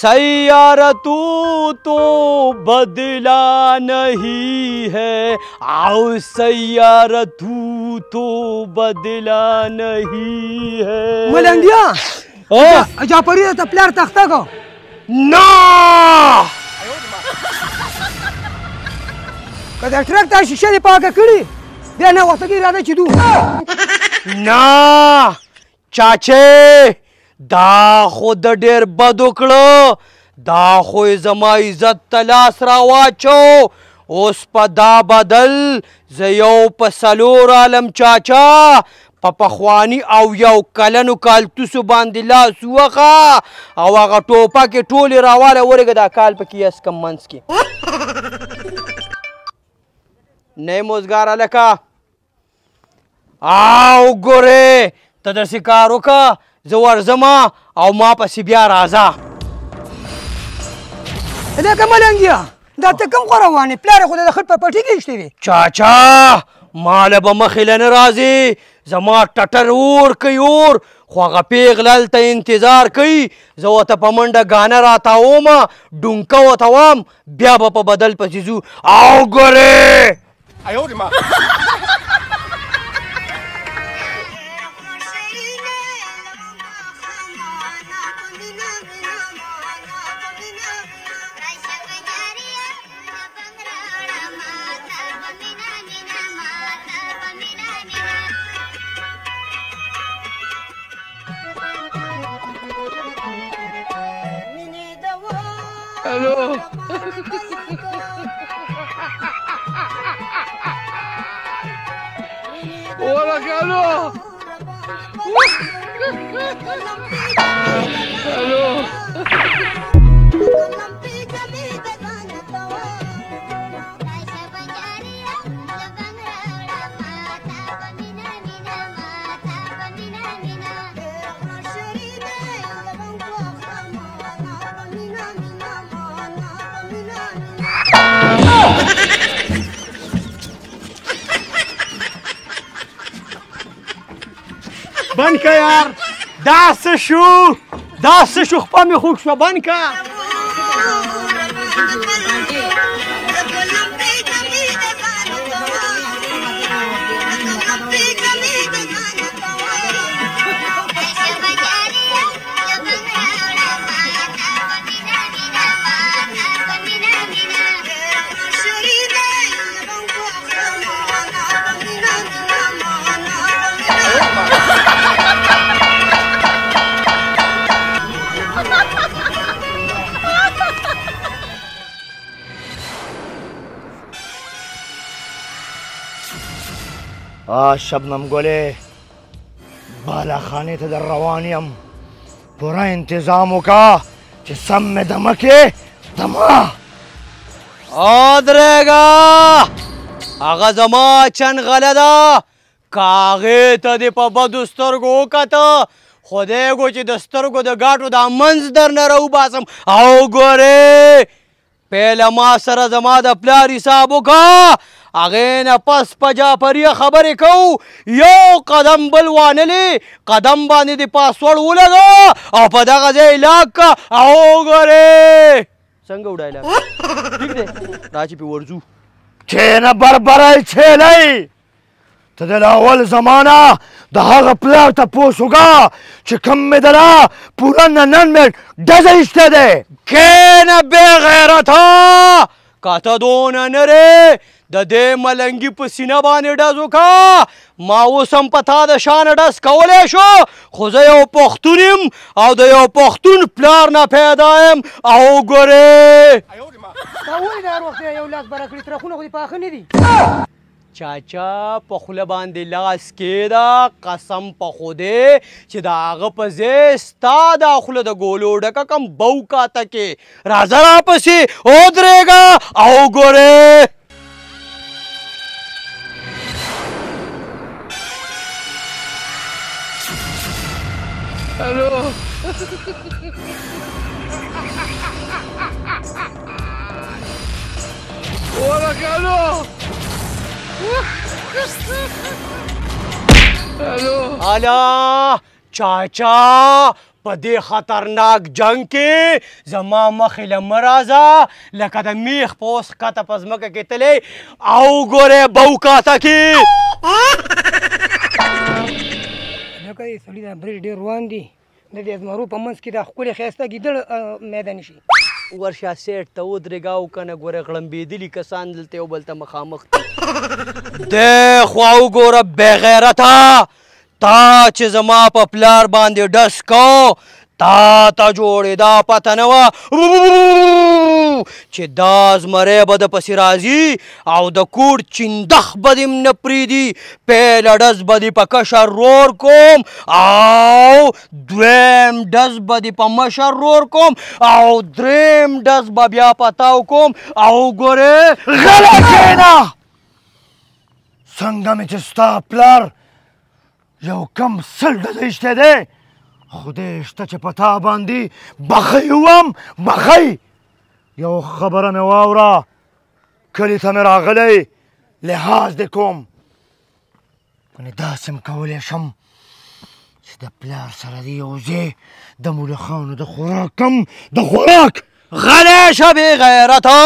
سیارہ تو تو بدلا نہیں ہے، آؤ سیارہ تو تو بدلا نہیں ہے۔ ملنګیا، جعفري ته پلار تخته کو؟ نه، که د ټرک ته شیشه دې پاکه کړي، بیا نه وخته کې راځه چې دو. نه چاچې، دا خو د ډېر بد وکړه، دا خو یې زما عزت ته لاس راواچو. اوس په دا بدل زه یو په څلور عالم چاچا په پخواني او یو کلنو کالتوسو باندې لاس ووهه او هغه ټوپکې ټولې راواله. ورېږه، دا کال پکې یس کم منځ کې نه یې موزګار هلکه. او ګورې، ته داسې کار وکړه، زه ورځمه او ما پسې بیا راځه. لکه ملنګیا، دا ته کوم خوا روان یې؟ پلار یې خو د خټ په پټي کې ایښتی وي. چاچا، ما له به مخې له نه راځې، زما ټټر اور کوي اور، خو هغه پېغله هلته انتظار کوي. زه ورته په منډه ګانه راتاومه، ډونکه ورته وام، بیا به په بدل پسې ځو. او ګورې. الو. ولك الو الو. بند که یار، دا څه شو؟ دا څه شو؟ خپه مې خوږ شوه. بند که. شبنم ګلې، بالاخانې ته در روان یم، پوره انتظام وکړه چې سم مې دمه کې دمه. ودرېږه، هغه زما چنغله ده، که هغې ته دې په بدو سترګو وکته، خدای ګو چې د سترګو د ګاټو دا منځ درنه راوباسم. او ګورې، پهله ما سره زما د پلار حساب وکړه، هغې نه پس په جعفریه خبرې کوو. یو قدم بل وانلې، قدم باندې دې پاسوړ ولګوه او په دغه ځای لاک که. او ګورې څنګه وډایلاګ ټیک دی، را چې پې ورځو. کښېنه بربری چیلی، ته د اول زمانه د هغه پلار تپوس وکړه چې کوم مې دله پوره نن مې ډزه ایستی دی. کښېنه بې غیرته، که ته دونه نرې د دې ملنګي په سینه باندې ډز وکړه، ما اوس هم په تا د شانه ډز کولی شو، خو زه یو پښتون یم او د یو پښتون پلار نه پیدا یم. او ګورې، تا ولې د هر وخت یو لاس بره کړي؟ ترخونه خو دې پاخه نه دي. چاچا، په خوله باندې لاس کېده، قسم په خدای چې د هغه په ځای ستا دا خوله د ګولو ډکه کم بو کاته کې. راځه راپسې، ودرېږه. او ګورې. الو ولك الو الو. الا چاچا په دې خطرناک جنګ کې زما مخې له مه راځه، لکه د میخ په اوس ښکته په ځمکه کې تللی او ګورې بوکاته کې. لکه دې سړي دا برېټ ډېر روان دي، د دې زمرو په منځ کې دا ښکلې ښایسته ګیدړ میدان شي. ورشه سیټ ته ودرېږه او که نه ګورې غړمبېدلي کسان دلته یو بل ته مخامخ دي. دی خوا وګوره بېغیرته، تا چې زما په پلار باندې ډس کو تا ته جوړېدا پته نه وه چې دا زمری به د پسې راځي او د کور چیندخ به دې هم نه پرېږدي. پیله ډز به دې په کشر رور کوم او دویم ډز به دې په مشر رور کوم او دریم ډز به بیا په تاو کوم او ګورې. غلی کښېنه! څنګه مې چې ستا پلار یو کم 100 ډزه ایستی دی، خدای شته چې په تا باندې بخۍ وم بخۍ. یو خبره مې واوره، کلي ته مې راغلی لحاظ دې کوم، کنې داسې هم کولی شم چې د پلار سره دې یو ځای د ملخانو د خوراک کم د خوراک. غلی شه بېغیرته،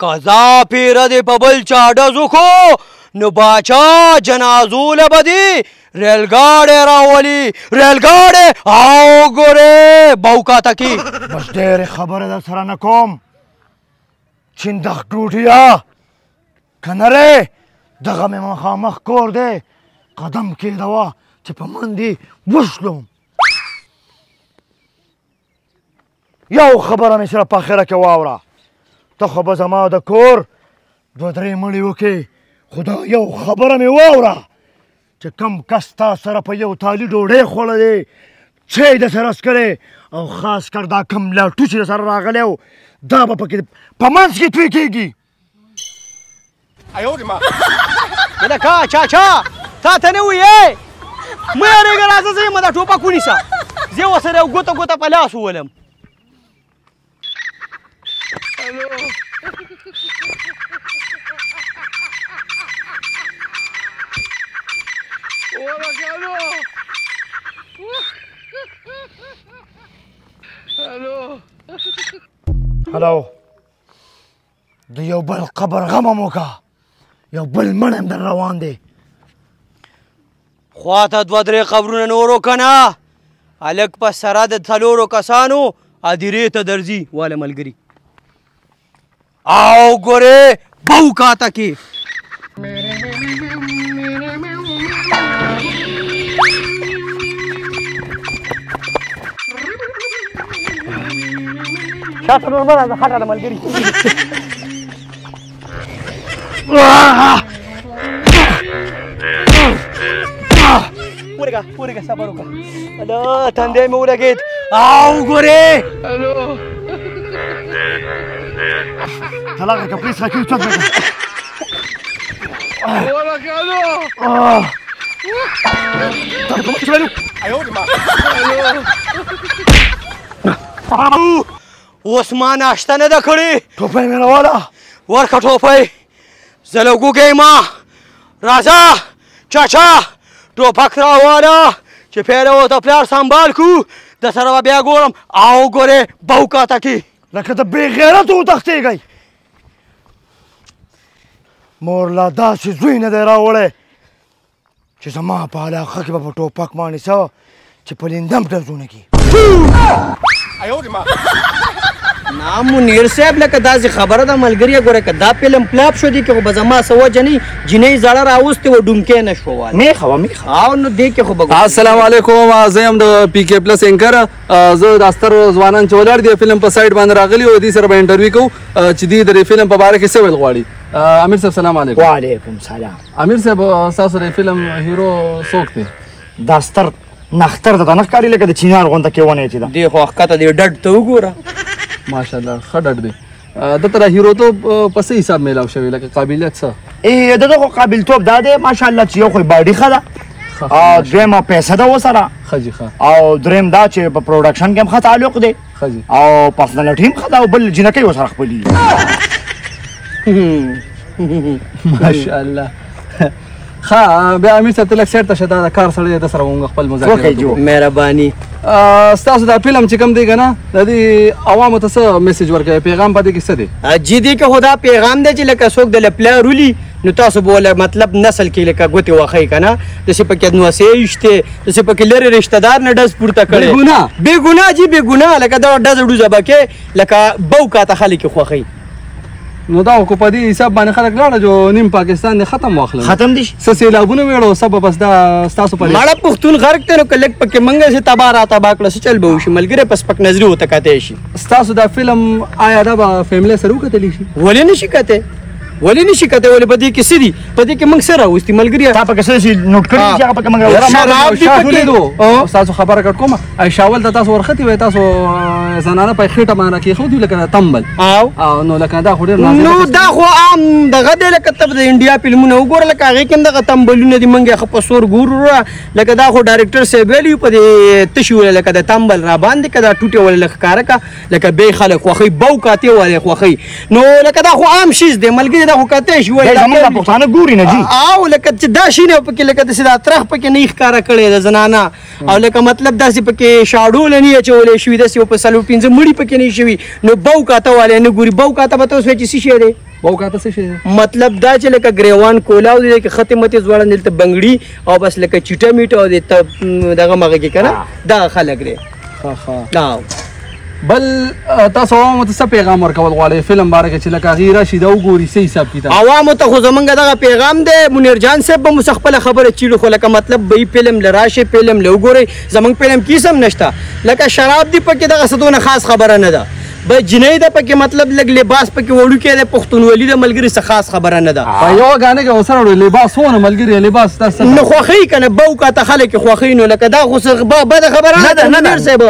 که دا پیره دې په بل چا ډز وکړو نو باچا جنازو له به دې ریلګاډی راولي، ریلګاډی او ګورې بوکاته کې. بس ډېرې خبرې در سره نه کوم، چیندخ ګوټیا که نه رې دغه مې مخامخ کور دی، قدم کېدوه چې په من دې وشلوم. یو خبره مې سره په اخره کې واوره، ته خو به زما د کور دوه درې مړي وکړې، خو دا یو خبره مې واوره چې کم کس تا سره په یو تالي ډوډۍ خوړلې، چای د سره څکلی او خاص کر دا کم لاټو چې د سره راغلی و دا به پکې په منځ کې توی کېږي. لکه چاچا تا ته نه وایي مه یېرېږه، راځه زه یم، دا ټوپک ونیسه، زه ورسره یو ګوته ګوته په لاس وولم. هلو، د یو بل قبر غمه مو وکړه، یو بل مړی هم در روان دی. خواته دوه درې قبرونه نورو که نه هلک په سره د څلورو کسانو ادیرې ته درځي واله ملګري او ګورې بوکاته کې. شاته نور مه راځه، خټه د ملګري. ورګه ورګه صبر وکړه، الله تندی مې ولګېد. او ګورې ته لغه کپړې څخه کېږي څوک اوس ما ناشته نه ده کړې. ټوپۍ مې راواله. ورکه ټوپۍ، زه له ګوګی ما. راځه چاچا ټوپک راواله چې پیله ورته پلار سنبال کړو، د سره به بیا ګورم. او ګورې بوکاته کې لکه د بېغیرتو وتښتېږئ. مور لا داسې زوی نه دی راوړی چې زما په علاقه کې به په ټوپک باندې څه چې په لیندم ډزونه کړي. نه منیر صاحب لکه داسې خبره ده ملګریه، ګوره که دا فلم پلاپ شو دې کې خو به زما څه وجه نه وي، جینۍ زړه راوستې وه ډونکی نه شوه واله. میخه وه میخه. او نو دې کې خو به ګوره. السلام علیکم، زه یم د پی کې پلس اینکر. زه دا ستر ځوانان چې ولاړ دي فلم په سایډ باندې راغلي او دې سره به انټرویو کوو چې دې د فلم په باره کې څه ویل غواړي. امیر صاحب سلام علیکم. وعلیکم سلام. امیر صاحب ستاسو د فلم هیرو څوک دی؟ دا ستر نختر ده، نه ښکاري لکه د چینار غونډه کې ونه چې ده. دې خو ښکته دې ډډ ته وګوره. ماشاءالله ښه ډډ دی. ده ته دا هیروتوب په څه حساب میلاو شوی، لکه قابلیت څه؟ د ده خو قابلتوب دا دی ماشاءالله چې یو خو یې باډي ښه ده، دویمه پیسه ده ورسره، ښه جي ښه، او دریم دا چې په پروډکشن کې هم ښه تعلق دی، ښه جي، او پرسنالټي هم ښه ده، او بل جینکۍ ورسره خپلېږي. ماشاءالله. ښه بیا امیر صاحب ته لږ سیټ ته شه، دا د کار سړی دی، ده سره به موږ خپل مذاکره وکړو. مهرباني. ستاسو دا فلم چې کوم دی که نه، د دې عوامو ته څه message ورکوي، پیغام په دې کې څه دی؟ جي دې کې خو دا پیغام دی چې لکه څوک د پلار ولي نو تاسو به وله مطلب نسل کې لکه ګوتې وښئ که نه، داسې پکې نوسې شته، داسې پکې لرې رشته دار نه ډز پورته کړی. بېګناه بېګناه جي بېګناه، لکه دا ډزه ډوزه به کې لکه بو کاته خلک یې خوښوي. نو دا خو په دې حساب باندې خلک لاړه جو نیم پاکستان دې ختم واخله، ختم دي څه سیلابونه ویړو سبب بس دا ستاسو په مړه پښتون غرق دی، نو که لږ پکې منګه سي تباه را تباه کړه څه چل به وشي؟ ملګری په سپک نظري ورته کتی شي. ستاسو دا فلم آیا دا به فیملی سره وکتلی شي؟ ولې نه شي کتی؟ ولې نه شي کتی؟ ولې په دې کې څه دي؟ په دې کې موږ څه راوستي ملګري؟ تا پکې څه شي note کړي چې هغه پکې موږ راوستي؟ شراب دي پکې. ستاسو خبره کټ کومه، ای شاول ته تاسو ورختي وای، تاسو زنانه په خېټه باندې کېښودي لکه تمبل. او نو لکه دا خو ډېر نازک نو دا خو عام دغه دی، لکه ته د انډیا فلمونه وګوره، لکه هغې کې هم دغه تمبلونه دي، موږ یې ښه په سور ګورو. لکه دا خو ډایرکټر صاحب ویلي په دې تشي ولې لکه د تمبل را باندې که دا ټوټې ولې لږ ښکاره که، لکه بیا خلک خوښوي، بو کاتې ولې خوښوي. نو لکه دا خو عام شیز دی ملګري، دا خو کتی شي. ولې زموږ پښتانه ګوري نه جي. او لکه چې دا شي نه پکې لکه داسې دا ترخ پکې نه ښکاره کړی د زنانه، او لکه مطلب داسې پکې شاډوله نه اچولی شوي، داسې په 4-5 مړي پکې نه شوي. نو بو کاته والے نه ګوري. بو کاته به تاسو چې څه شی دی؟ بو کاته څه شی دی؟ مطلب دا چې لکه ګریوان کولاو دی کې ختې متې ځوړند دلته بنګړي او بس لکه چیټه میټه او دغه مغه کې که نه دا خلک دی. ښه ښه. بل تاسو عوامو ته څه پیغام ورکول غواړئ فلم باره کې چې لکه هغوی راشي دا وګوري څه حساب کتاب؟ عوامو ته خو زمونږ دغه پیغام دی، منیر جان صاحب به مو څه خپله خبره چیړو، خو لکه مطلب به یې فلم له راشي فلم له وګورئ. زمونږ فلم کې هېڅ هم نشته، لکه شراب دي پکې، دغه څه دونه خاص خبره نه ده. به جینۍ ده پکې، مطلب لږ لباس پکې وړوکی دی، پښتونولي ده ملګري، څه خاص خبره نه ده. په یوه ګانه کې ورسره وړو لباس ونه ملګري، لباس تاسو نو خوښوي که نه، بو کاته خلک یې خوښوي. نو لکه دا خو څه بده خبره نه ده منیر صاحب.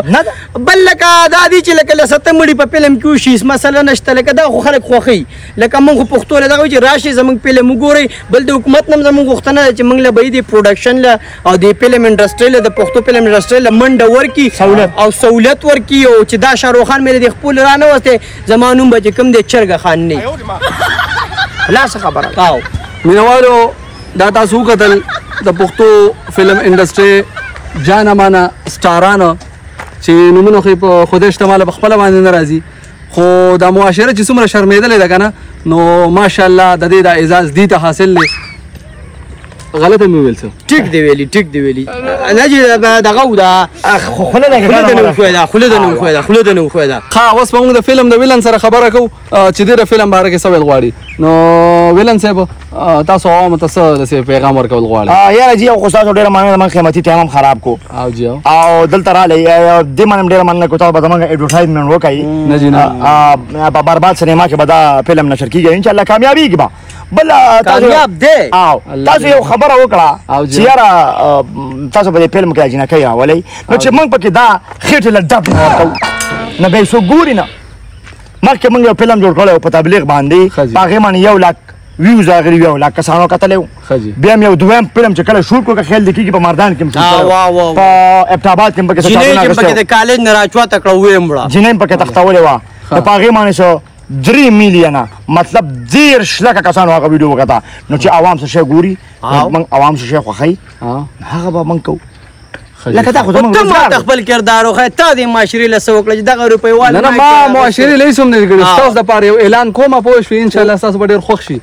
بل لکه دا دي چې لکه لسته مړي په فلم کې وشي هېڅ مسله نشته، لکه دا خو خلک خوښوي. لکه موږ خو پښتو له دغه چې راشي زموږ فلم وګورئ. بل د حکومت نه هم زموږ غوښتنه ده چې موږ له به یې د production له او د فلم انډسټرۍ له د پښتو فلم انډسټرۍ له منډه ورکړي او سهولت ورکړي، او چې دا شاهرخ خان مې د خپل را نه وسته زما نوم به چې کوم دی چرګه خان نه. خلاصه خبره. او مینوالو دا تاسو وکتل د پښتو فلم انډسټرۍ جانه مانه سټارانو چې نومونه خو یې په خدای شته ماله په خپله باندې نه راځي، خو دا معاشره چې څومره شرمېدلې ده که نه، نو ماشاءالله د دې دا اعزاز دې ته حاصل دی. غلطه مې وویل څه؟ ټیک دی ویلي، ټیک دی ویلي. نه جي دغه و ده خوله ده نه وښویده، خوله ده نه وښویده، خوله ده نه وښویده. ښه اوس به موږ د فلم د villain سره خبره کوو چې دې د فلم باره کې څه ویل غواړي. نو villain صاحب تاسو عوامو ته څه داسې پیغام ورکول غواړئ؟ یاره جي خو ستاسو ډېره مننه، زموږ قیمتي time هم خراب کو او جي او دلته راغلی، دې باندې هم ډېره مننه کوو، تاسو به زموږ advertisement وکړئ. نه جي نه، په برباد سینما کې به دا فلم نشر کېږي انشاءالله کامیابېږي به. بل کامیاب دی. او تاسو یو خبره وکړه چې یاره تاسو په دې فلم کې جینکۍ راولئ، نو چې موږ پکې دا خېټې له ډب نه ورکوو نو بیا یې څوک ګوري نه. مخکې موږ یو فلم جوړ کړی و په تبلیغ باندې، په هغې باندې 1 لاک views راغلي، 1 لاک کسانو کتلی و. بیا مې یو دویم فلم چې کله shoot کړو، که خیال دې کېږي په مردان کې مې shoot کړی و، په ابټاباد کې مې پکې څه جینۍ چې پکې د کالج نه راچوته کړه ویې مړه، جینۍ مې پکې تښتولې وه. نو په هغې باندې څه 3 میلیونه مطلب 30 لکه کسانو هغه ویډیو وکته. نو چې عوام څه شی ګوري، موږ عوام څه شی خوښوي هغه به موږ کوو. لکه دا خو زموږ ته ماته خپل کردار وښیه، تا دې معاشرې له څه وکړه چې دغه روپۍ واله نه ما معاشرې له هېڅ هم نه دي کړي. ستاسو دپاره یو اعلان کومه پوه شوې، انشاءالله تاسو به ډېر خوښ شي.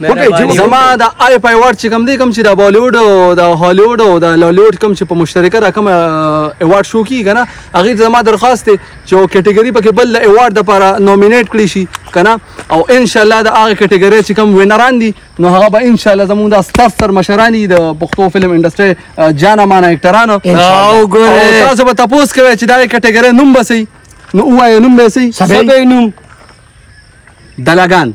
زما د آی پی ایوارډ چې کوم دی، کوم چې د بالیوډ او د هالیوډ او د لالیوډ کوم چې په مشترکه دا کوم ایوارډ شو کېږي که نه، هغې ته زما درخواست دی چې یو category پکې بل د ایوارډ دپاره nominate کړی شي که نه، او انشاءالله د هغې category چې کوم winner ان دي نو هغه به انشاءالله زموږ د ستر ستر مشران دي د پښتو فلم انډسټرۍ جانه مانه actor انو. او ګورې تاسو به تپوس کوئ چې دغې category نوم به څه وي، نو ووایه نوم به یې څه وي؟ څه به یې نوم؟ دلاګان.